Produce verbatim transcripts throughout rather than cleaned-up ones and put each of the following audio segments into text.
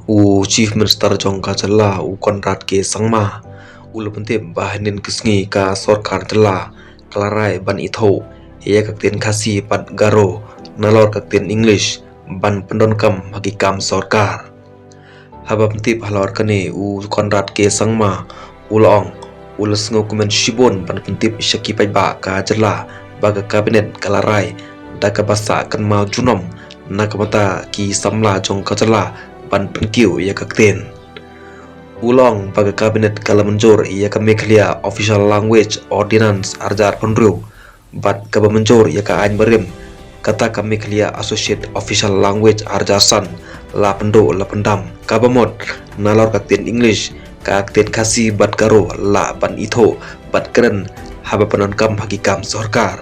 U Chief Minister jong ka jylla u Conrad K Sangma u la pyntip ba hynnin ka sngi ka sorkar jylla ka la rai ban ithuh ïa ka ktien Khasi bad Garo nalor ka ktien English ban pyndonkam ha ki kam sorkar. Haba pyntip halor kane u Conrad K Sangma u la ong u la sngewkmen shibun ban pyntip sha ki paidbah ka jylla ba ka cabinet ka la rai da kaba sah kynmaw junom na ka bynta ki samla jong ka jylla ban pynkiew ïa ka ktien. U la ong ba ka cabinet ka la mynjur ïa ka Meghalaya Official Language Ordinance ar hajar arphew hynriew bad kaba mynjur ïa ka aiñ barim kata ka Meghalaya Associate Official Language ar hajar san la pynduh la pyndam, kaba mut nalor ka ktien English ka ktien Khasi bad Garo lah ban ithuh bad kren haba pyndonkam ha ki kam sorkar.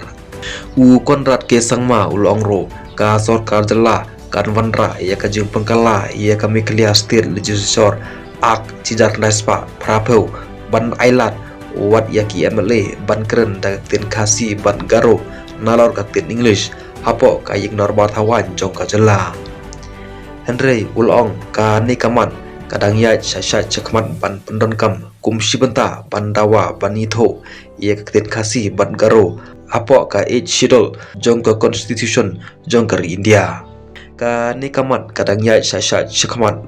U Conrad K Sangma u la ong ruh ka sorkar jylla kan wanrah ïa ka jingpynkylla ïa ka Meghalaya State Legislature Act shi hajar khyndai spah phra phew ban ailad wat ïa ki M L A ban kren da ka ktien Khasi bad Garo nalor ka ktien English hapoh ka ïing dorbar thawaiñ jong ka jylla. Hynrei u la ong kane ka mat ka dang ïaid shait shait shakhmat ban pyndonkam kum shi bynta ban dawa ban ithuh ïa ka ktien Khasi bad Garo hapoh ka Eighth Schedule jong ka Constitution jong ka ri India. Kane ka mat ka dang ïaid shait shait shakhmat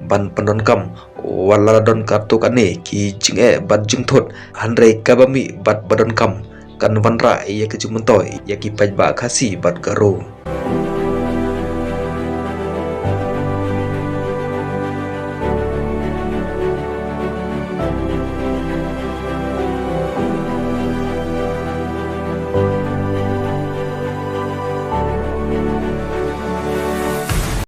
ban pyndonkam wat la don katto katne ki jingeh bad jingthut, hynrei kaba mih bad ba donkam kan wanrah ïa ka jingmyntoi ïa ki paidbah Khasi bad Garo.